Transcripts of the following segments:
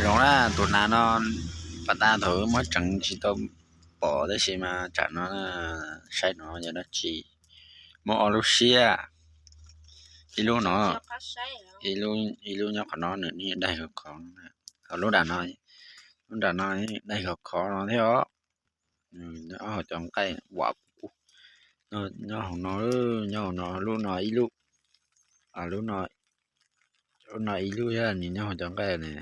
Zoo na, tus nas no pas tas thaum muab tseev tsis tau pom tab sis mas tsam no saib no yog dab tsi. Muaj ob lub siab, ib lub no, ib lub nyob qhov no nws yeej daig khov khov, lub nram no, lub nram no daig khov khov no thiab os. Nyob hauv cov nqaij uas nyob hauv no, nyob hauv no lub no ib lub, lub no ib lub thiab nws nyob hauv cov nqaij ne.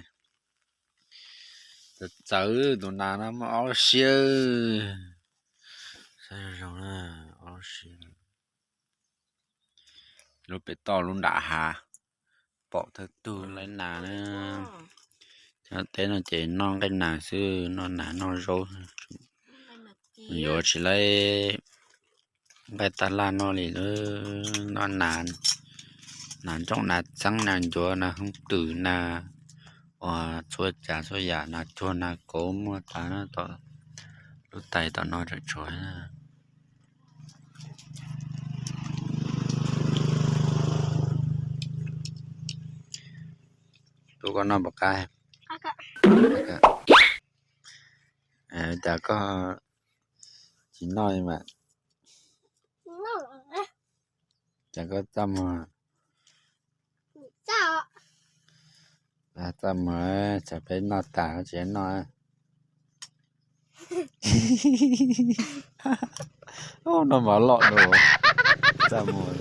Txawv, tus nas no muaj ob lub siab. Saib zoo, ob lub siab. Lub pem toj lub nram hav, pom thawj tug lawv nas na. Cov teb no ces noj nqaij nas xwb, noj nas noj zaub. Yuav tsis laib nqaij tab laj noj li lawm, noj nas, nas ntsooj nas txeeb nas ncuav nas hoob twm nas uas txhua tsav txhua yam, nas tsuag nas kauv muaj tas na, tom lub tais tom no tseem tshuav. Tub koj noj puas qab? Cas koj tsis noj li mas? Cas koj txaj muag? Txaj muag, tsam peb noj tas tsis noj. Noj mov loj dua, txaj muag.